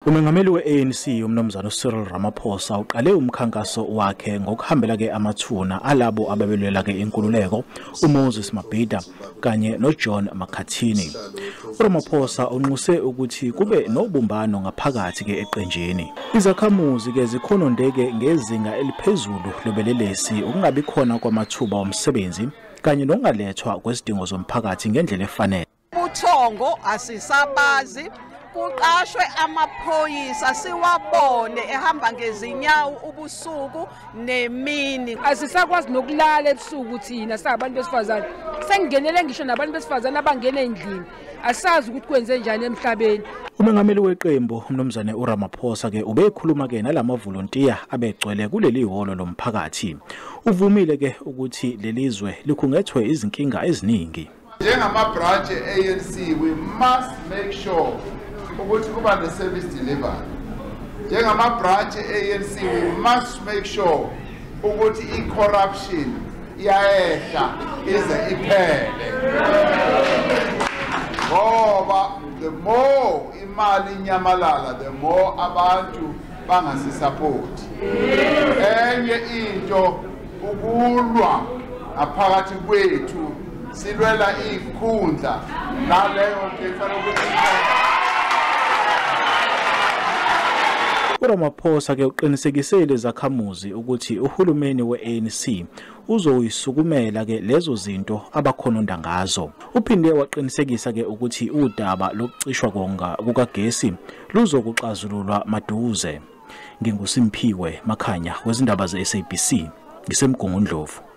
Umengameli we-ANC uMnumzane Cyril Ramaphosa uqale umkhankaso wakhe ngokuhambela ke amathuna alabo ababelwela ke inkululeko uMoses Mabhida kanye noJohn Makhathini. uRamaphosa unxuse ukuthi kube nobumbano ngaphakathi ke eqenjini. Izakhamuzi ke zikhonondeke ngezinga eliphezulu lobelelesi, ukungabi khona kwamathuba omsebenzi kanye nokungalethwa kwezidingo zomphakathi ngendlela efanele. Ubuthongo asisabazi, kuqashwe amaphoyisa siwabone ehamba ngezinyawo ubusuku nemini. Asisakwazi nokulala ebusuku thina sabantu besifazane, sengingenele ngisho nabantu besifazane abangena endlini, asazi ukuthi kwenze njani emhlabeni. Umengameli weqembu uMnumzane uRamaphosa ke ubekhuluma ke nalamavolontiya abegcwele kuleli hholo lomphakathi. Uvumile ke ukuthi lelizwe likhungethwe izinkinga eziningi. Njengama-branch e-ANC, we must make sure ukuthi kuba ne-service delivery. Njengama-branch e-ANC, we must make sure ukuthi i-corruption iyayehla ize iphele. Ngoba the more imali inyamalala, the more abantu bangasisupport. Enye into ukulwa ngaphakathi kwethu, silwela ikhundla naleyo nto ifanele ukuthi. uRamaphosa ke uqinisekisele izakhamuzi ukuthi uhulumeni we-ANC uzoyisukumela ke lezo zinto abakhononda ngazo. Uphinde waqinisekisa ke ukuthi udaba lokucishwa kukagesi luzokuxazululwa maduze. NginguSimphiwe Makhanya wezindaba ze-SABC ngiseMgungundlovu.